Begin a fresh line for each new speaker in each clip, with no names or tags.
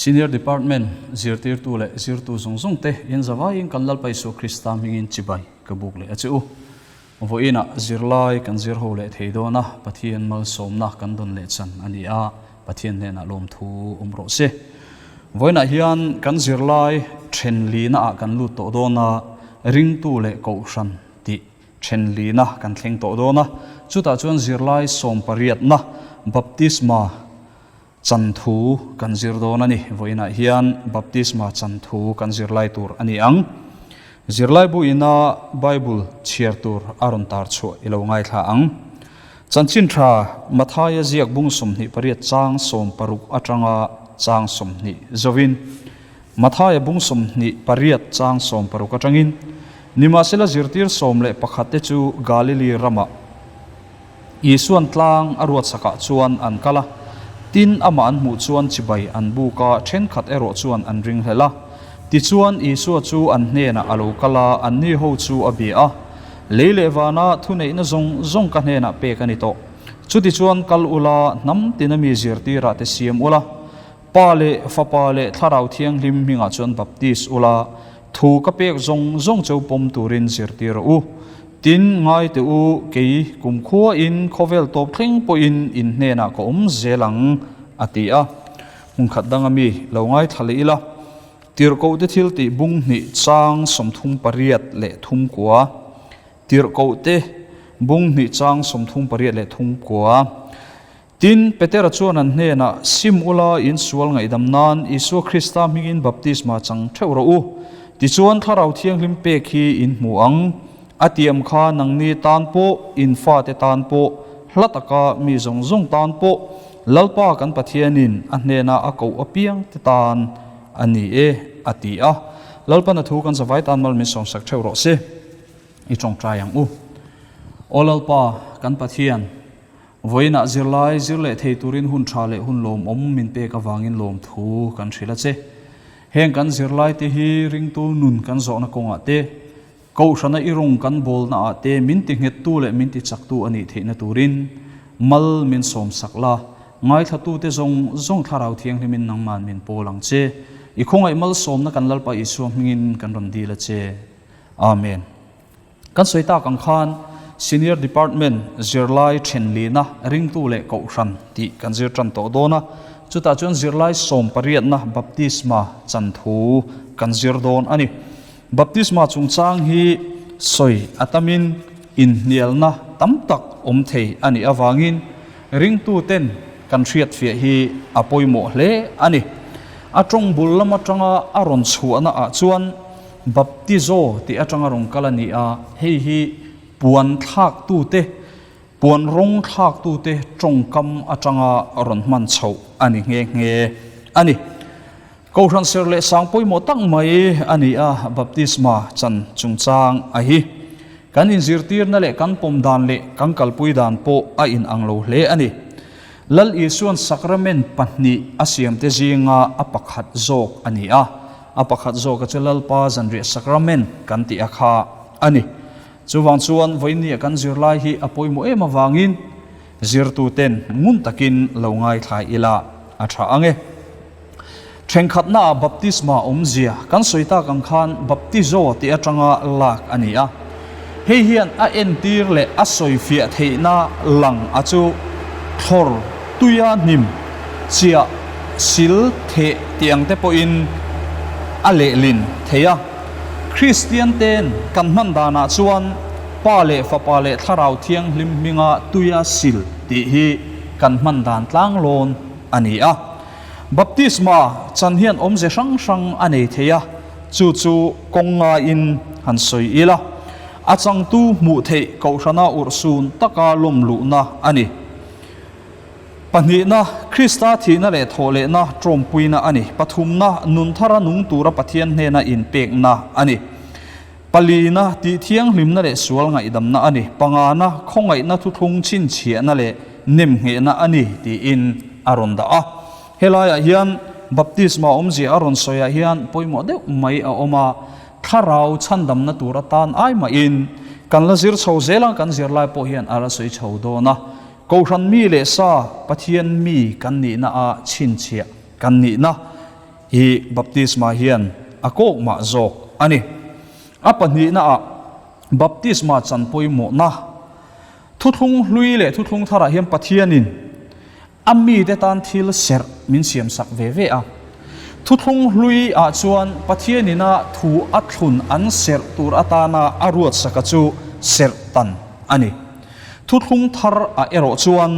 Senior Department zirtirtu leh zirtu zawng zawng te in zavaiin kan Lalpa Isua Krista hmingin chibai ka buk leh a che u. Vawiinah zirlai kan zir ho leh thei dawn a, Pathian malsawmna kan dawn leh chan a ni a, Pathian hnenah lawmthu awm rawh se. Vawiinah hian kan zirlai then lina ah kan lut tawh dawn a, ringtu leh kohhran tih then lina kan thleng tawh dawn a, chutah chuan zirlai sawmpariatna baptisma chan thu kan zir dawn a ni. Vawiinah hian baptisma chan thu kan zir lai tur a ni ang. Zirlaibu ina Bible chhiar tur a rawn tar chhuah i lo ngaithla ang. Chanchin tha Mathaia ziak bung 28 chang 60 atanga chang 20 zovin Mathaia bung 28 chang 60 atangin Nimahsela zirtir 11 te chu Galili ramah Isuan tlang a ruatsakah chuan an kal a, tin amah an hmuh chuan chibai an buk a, thenkhat erawh chuan an ringhlel a. Tichuan Isua chu an hnenah a lo kal a, anni ho chu a bia a, Lei leh vana thuneihna zawng zawng ka hnenah pek a ni tawh. Chutichuan kal ula, hnam tina mi zirtirah te siam ula, Pa leh Fapa leh Thlarau Thianghlim hmingah chuan baptis ula, thu ka pek zawng zawng cheu pawm turin zirtir rawh u. Tin, ngai teh u, kei kumkhuain khawvel tawp thleng pawhin in hnenah ka awm zel ang, a ti a. Hmun khat danga mi lo ngaithla leh ila, Tirhkohte thiltih bung hnih chang 38 thum kua, Tirhkohte bung hnih chang 38 leh thum kua. Tin, Petera chuan an hnenah, Sim ula, in sual ngaihdam nan Isua Krista hmingin baptisma chang theuh rawh u. Tichuan, Thlarau Thianghlim pek hi in hmu ang. A tiam kha nangni tan pawh, in fate tan pawh, hla taka mi zawng zawng tan pawh, Lalpa kan Pathianin a hnena a koh apiang te tan a ni e, a ti a. Lalpan a thu kan zavai tan mal min sawmsak theuh rawh se. I tawngtai ang u. Aw Lalpa, kan Pathian, Vawiinah zirlai zir leh thei turin hun tha leh hun lawmawm min pek avangin lawmthu kan hrilh a che. Heng kan zirlaite hi ringtu nun kan zawhna kawngah te, kohhrana i rawng kan bawlnaah te min ti nghettu leh min ti chaktu a nih theihna turin mal min sawmsak la, ngaithlatute zawng zawng Thlarau Thianghlimin nangman min pawl ang che. I khawngaih malsawmna kan Lalpa Isua hmingin kan rawn dil a che. Amen. Kan sawi tak ang khan Senior Department zirlai thenlina ringtu leh kohhran tih kan zir tan tawh dawn a, chutah chuan zirlai sawmpariatna baptisma chan thu kan zir dawn a ni. Baptisma chungchang hi sawi a tamin inhnialna tam tak awm thei a nih avangin ringtuten kan hriatfiah hi a pawimawh hle a ni. A tawng bul lam atanga a rawn chhuahna ah chuan Baptizo tih atanga rawn kal a ni a, hei hi puan thlaktute, puan rawng thlaktute tawngkam atanga rawn hman chhoh a ni nghe nghe a ni. Kohhran ser leh sang pawimawh tak mai a ni a, baptisma chan chungchang a hi. Kan inzirtirna leh kan pawm dan leh kan kalpui dan pawh a inang lo hle a ni. Lal Isuan sakramen pahnih a siamte zinga a pakhat zawk a ni a, a pakhat zawka chu Lalpa zanriah sakramen kan tih a kha a ni. Chuvang chuan vawinia kan zirlai hi a pawimawh em avangin zirtuten ngun takin lo ngaithla ila a tha ang e. Thenkhatnaah baptisma awmzia kan sawi tak ang khan baptizo tih atanga lak a ni a. Hei hian a entir leh a sawifiah theihna lang a chu thlawr tuia hnim chiah sil theh tih ang te pawhin a lehlin thei a. Kristian ten kan hman danah chuan Pa leh Fapa leh Thlarau Thianghlim hminga tuia sil tih hi kan hman dan tlanglawn a ni a. Baptisma chan hian awmze hrang hrang a nei thei a, chu chu kawng ngaiin han sawi ila, a changtu hmuh theih kohhrana urhsun taka lawm luhna a ni. Pahnihna, Krista thihna leh thawhlehna tawmpuina a ni. Pathumna, nun thara nung tura Pathian hnena inpekna a ni. Palina, tih thianghlimna leh sual ngaihdamna a ni. Pangana, khawngaihna thuthlung chhinchhiahna leh nemnghehna a ni, tiin a rawn dah a. Helaiah hian baptisma awmzia a rawn sawiah hian pawimawh deuh mai a awm a, thlarau chhandamna tur atan ai mahin kan la zir chho zel a, kan zirlai pawh hian a la sawi chho dawn a. Kohhran mi leh sa Pathian mi kan nihna a chhinchhiah kan nihna. hi baptisma hian a kawk mah zawk a ni. A pahnihnaah baptisma chan pawimawhna thuthlung hlui leh thuthlung tharah hian Pathianin A mite tan thil serh min siamsak ve ve a. Thuthlung hlui ah chuan Pathian ina thu a thlun an serh tur atana a ruatsaka chu serh tan a ni. Thuthlung thar ah erawh chuan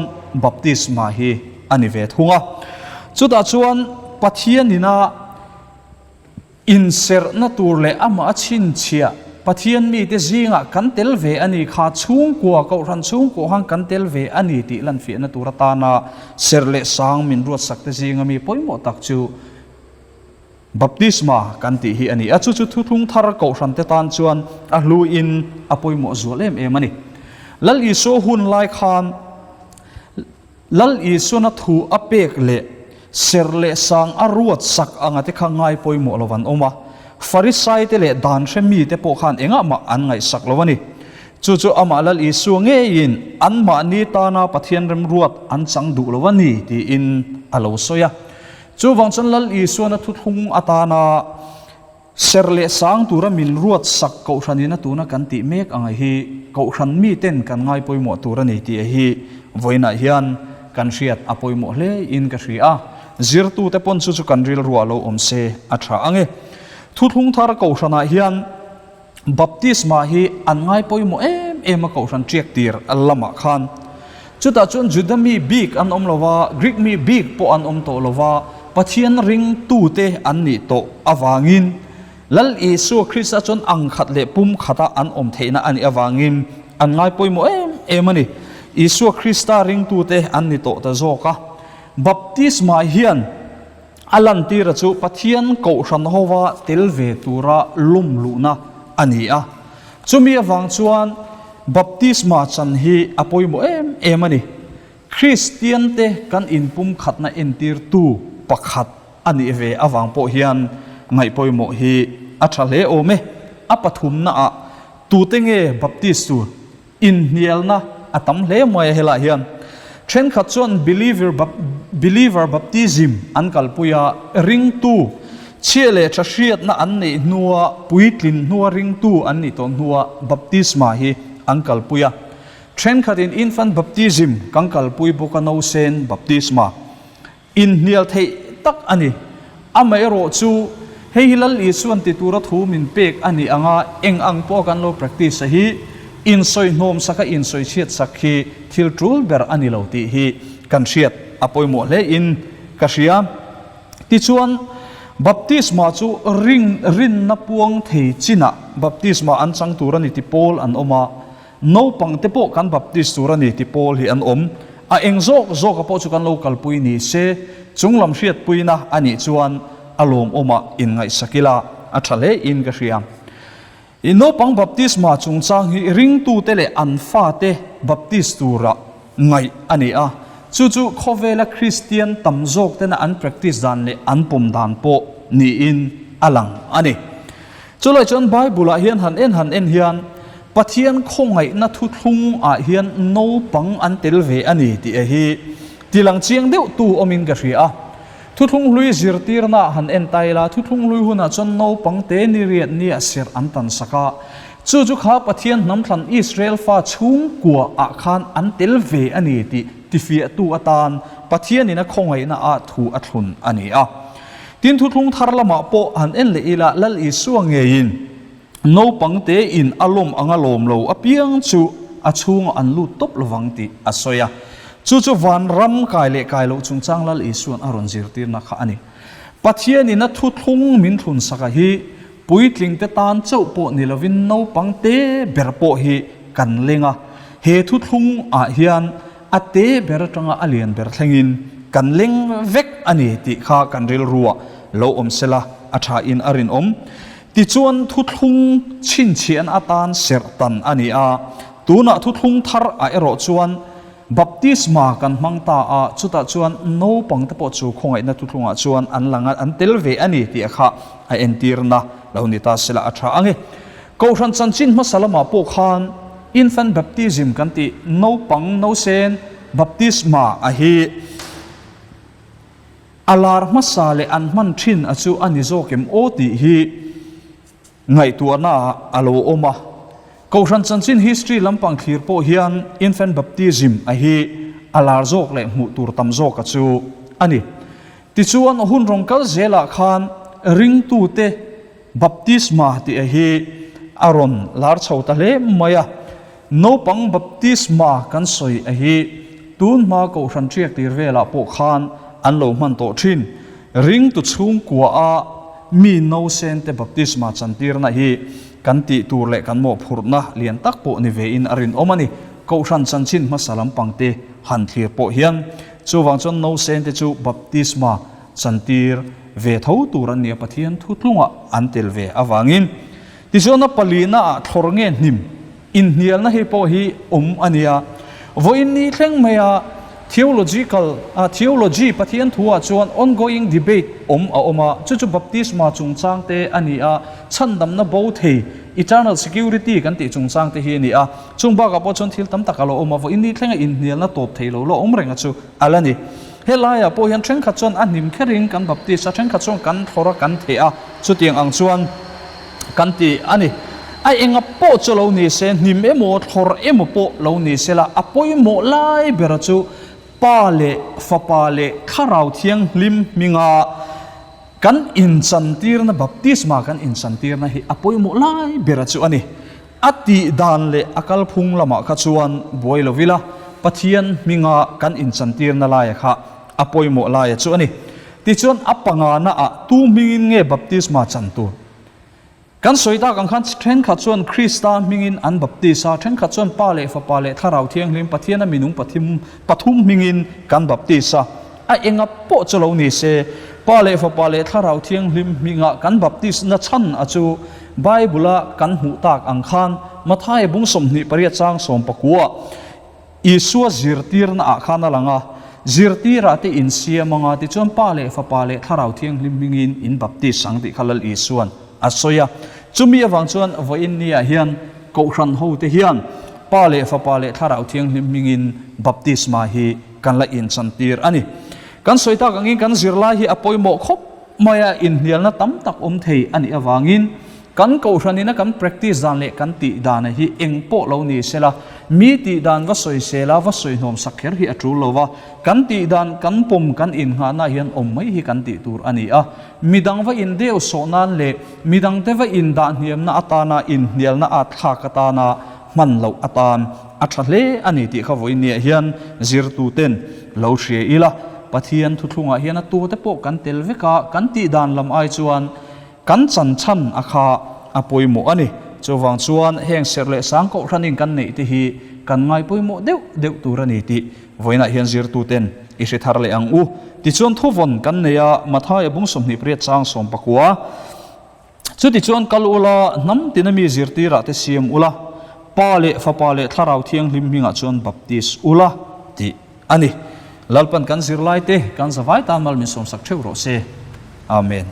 baptisma hi a ni ve thung a. Chutah chuan Pathian ina Inserhna tur leh amah a chhinchhiah Pathian mite zingah kan tel ve a ni kha chhungkua, Kohhran chhungkua khan kan tel ve a ni tih lanfiahna tur atana serh leh sang min ruatsakte zinga mi pawimawh tak chu Baptisma kan tih hi a ni a. Chu chu thuthlung thar Kohhrante tan chuan a hluin a pawimawh zual em em a ni. Lal Isua hun lai khan Lal Isuana thu a pek leh ser leh sang a ruat sak anga te kha ngai pawimawh lo an awm a, Farisaite leh dan hre mite pawh khan engah mah an ngaihsak lo a ni. Chu chu amah Lal Isua ngeiin anmahni tana Pathian remruat an chang duh lo a ni tiin a lo sawi a. Chuvang chuan Lal Isuana thuthlung atana Ser leh sang tura min ruat sak Kohhranin a tuna kan tih mek ang hi Kohhran miten kan ngai pawimawh tur a ni tih hi vawiinah hian kan hriat a pawimawh hle in ka hria a, zirtute pawn chu chu kan rilruah lo awm se a tha ang e. Thuthlung thar Kohhranah hian Baptisma hi an ngai pawimawh em em a Kohhran tiak tir lamah khan. Chutah chuan Juda mi bik an awm lo va, Greek mi bik pawh an awm tawh lo va, Pathian ringtute an nih tawh avangin Lal Isua Krista chuan ang khat leh pum khata an awm theihna a nih avangin an ngai pawimawh em em a ni. Isua Krista ringtute an ni tawh ta zawk a. Baptisma hian A lantira chu Pathian Kohhran hova tel ve tura lawm luhna a ni a. Chumi avang chuan baptisma chan hi a pawimawh em em a ni. Kristiante kan inpumkhatna entirtu pakhat a nih ve avang pawh hian ngaih pawimawh hi a tha hle awm e. A pathumnaah tute nge baptist tur? Inhnialna a tam hle mai a helaiah hian thenkhat chuan believer believer baptism an kalpui a, ringtu chhia leh tha hriatna an neih hnua puitlin hnua ringtu an nih tawh hnua baptisma hi an kalpui a, thenkhatin infant baptism kan kalpui bawk a nausen baptisma. Inhnial theih tak a ni. Amaherawh chu, hei hi Lal Isuan ti tura thu min pek a nih anga eng ang pawh kan lo practice a hi insawi hnawm sak a insawi chhiat sak hi thil tul ber a ni lo tih hi kan hriat a pawimawh hle in ka hria. Tichuan, baptisma chu ring rinna puang thei chinah baptisma an chang tur a ni ti pawl an awm a, Naupang te pawh kan baptist tur a ni ti pawl hi an awm. A eng zawk zawka pawh chu kan lo kalpui ni se, chunglam hriatpuina a nih chuan a lawmawmah inngaihsak ila a tha hle in ka hria. I naupang baptisma chungchang hi ringtute leh an fate baptist tura ngaih a ni a, chu chu khawvela Kristian tam zawk tena an practice dan leh an pawm dan pawh niin a lang a ni. Chulai chuan Bible ah hian han en han en hian Pathian khawngaihna thuthlung ah hian naupang an tel ve a ni tih hi tilang chiang deuh tu awmin ka hria a. Thuthlung hlui zirtirna ah han en ta ila, thuthlung hlui hunah chuan naupang te ni riat nia serh an tan sak a, chu chu kha Pathian hnamthlan Israel fa chhungkua ah khan an tel ve a ni tih tifiahtu atan Pathianin a khawngaihna ah thu a thlun a ni a. Tin, thuthlung thar lamah pawh han en leh ila, Lal Isua ngeiin naupang tein a lawm anga lawm lo apiang chu a chhungah an lut tawp lovang tih a sawi a. Chu chu vanram kai leh kai loh chungchang Lal Isua'n a rawn zirtirna kha a ni. Pathianin a thuthlung min thlunsak a hi puitlingte tan chauh pawh ni lovin naupang te ber pawh hi kan leng a. He thuthlung ah hian A te ber atanga a lian ber thlengin kan leng vek a ni tih kha kan rilruah lo awm sela a thain a rinawm. Tichuan thuthlung chhinchhiahna atan serh tan a ni a, tunah thuthlung thar ah erawh chuan baptisma kan hmang ta a, chutah chuan naupang te pawh chu khawngaihna thuthlungah chuan an lang a, an tel ve a ni tih kha a entirna lo ni ta sela a tha ang e. Kohhran chanchin hmasa lamah pawh khan Infant baptism kan tih naupang nausen baptisma a hi. A lar hmasa leh an hman thin a chu a ni zawk em aw tih hi ngaihtuahna ah a lo awm a. Kohhran chanchin history lampang thlir pawh hian infant baptism a hi a lar zawk leh hmuh tur tam zawk a chu a ni. Tichuan hun rawn kal zelah khan ringtute baptisma tih a hi a rawn lar chho ta hle mai a. Naupang baptisma kan sawi a hi tun hma Kohhran ṭiak tir velah pawh khan an lo hman tawh ṭhin. Ringtu chhungkua a mi nausente baptisma chantirna hi kan tih tur leh kan mawhphurhna lian tak pawh ni vein a rinawm a ni. Kohhran chanchin hmasa lampangte han thlir pawh hian chuvang chuan nausente chu baptisma chantir ve tho tur an ni a, Pathian thutlungah an tel ve avangin. Tichuan a palina ah thlawr nge hnim inhnialna hei pawh hi awm a nia. Vawiin ni thleng maia theological a theology Pathian thu ah chuan ongoing debate awm a awm a, chu chu baptisma chungchang te a ni a, chhandamna bo thei eternal security kan tih chungchang te hi a ni a. Chung bakah pawh chuan thil tam tak a lo awm a, vawiin ni thlenga inhnialna tawp thei lo la awm reng a chu a la ni. Helaiah pawh hian thenkhat chuan a hnim kherin kan baptist a, thenkhat chuan kan thlawr a, kan theh a, chutiang ang chuan kan ti a ni. A enga pawh chu lo ni se, hnim emaw thlawr emaw pawh lo ni se la, a pawimawh lai bera chu Pa leh Fapa leh Thlarau Thianghlim hminga kan inchantirna, baptisma kan inchantirna hi a pawimawh lai bera chu a ni. A tih dan leh a kalphung lamah kha chuan buai lo ila, Pathian hminga kan inchantirna laia kha a pawimawh laia chu a ni. Tichuan a pangana ah tu hmingin nge baptisma chan tur? Kan sawi tak ang khan thenkhat chuan Krista hmingin an baptis a, thenkhat chuan Pa leh Fapa leh Thlarau Thianghlim Pathiana minung pathim pathum hmingin kan baptis a. A enga pawh chu lo ni se, Pa leh Fapa leh Thlarau Thianghlim hminga kan baptis na chhan a chu Bible-a kan hmuh tak ang khan Mathaia bung 28 chang sawmpakua Isua zirtirna ah khan a lang a, zirtirah te insiam anga tichuan Pa leh Fapa leh Thlarau Thianghlim hmingin in baptis ang tih kha Lal Isuan a sawi a. Chumi avang chuan vawiin niah hian Kohhran hote hian Pa leh Fapa leh Thlarau Thianghlim hmingin baptisma hi kan la inchantir a ni. Kan sawi tak angin kan zirlai hi a pawimawh khawp mai a, inhnialna tam tak awm thei a nih avangin kan Kohhranina kan practice dan leh kan tih dana hi eng pawh lo ni sela, mi tih dan va sawi sela va sawi hnawm sak kher hi a tul lo va, kan tih dan kan pawm kan innghahna hian awm mai hi kan tih tur a ni a. Midang va indeu sawh nan leh midangte va indah hniamna atana inhnialna at thlak atana hman loh atan a tha hle a ni tih kha vawinia hian zirtuten lo hria ila, Pathian thuthlungah hian a tute pawh kan tel vek a, kan tih dan lam ai chuan kan chan chhan a kha a pawimawh a ni. Chuvang chuan heng serh leh sang kohhranin kan neih te hi kan ngai pawimawh deuh deuh tur a ni tih vawiinah hian zirtuten i hre thar leh ang u. Tichuan thuvawn kan nei a, Mathaia bung 28 chang 19. Chutichuan kal ula, hnam tina mi zirtirah te siam ula, Pa leh Fapa leh Thlarau Thianghlim hmingah chuan baptis ula, tih a ni. Lalpan kan zirlai te kan zavai tan mal min sawmsak theuh rawh se. Amen.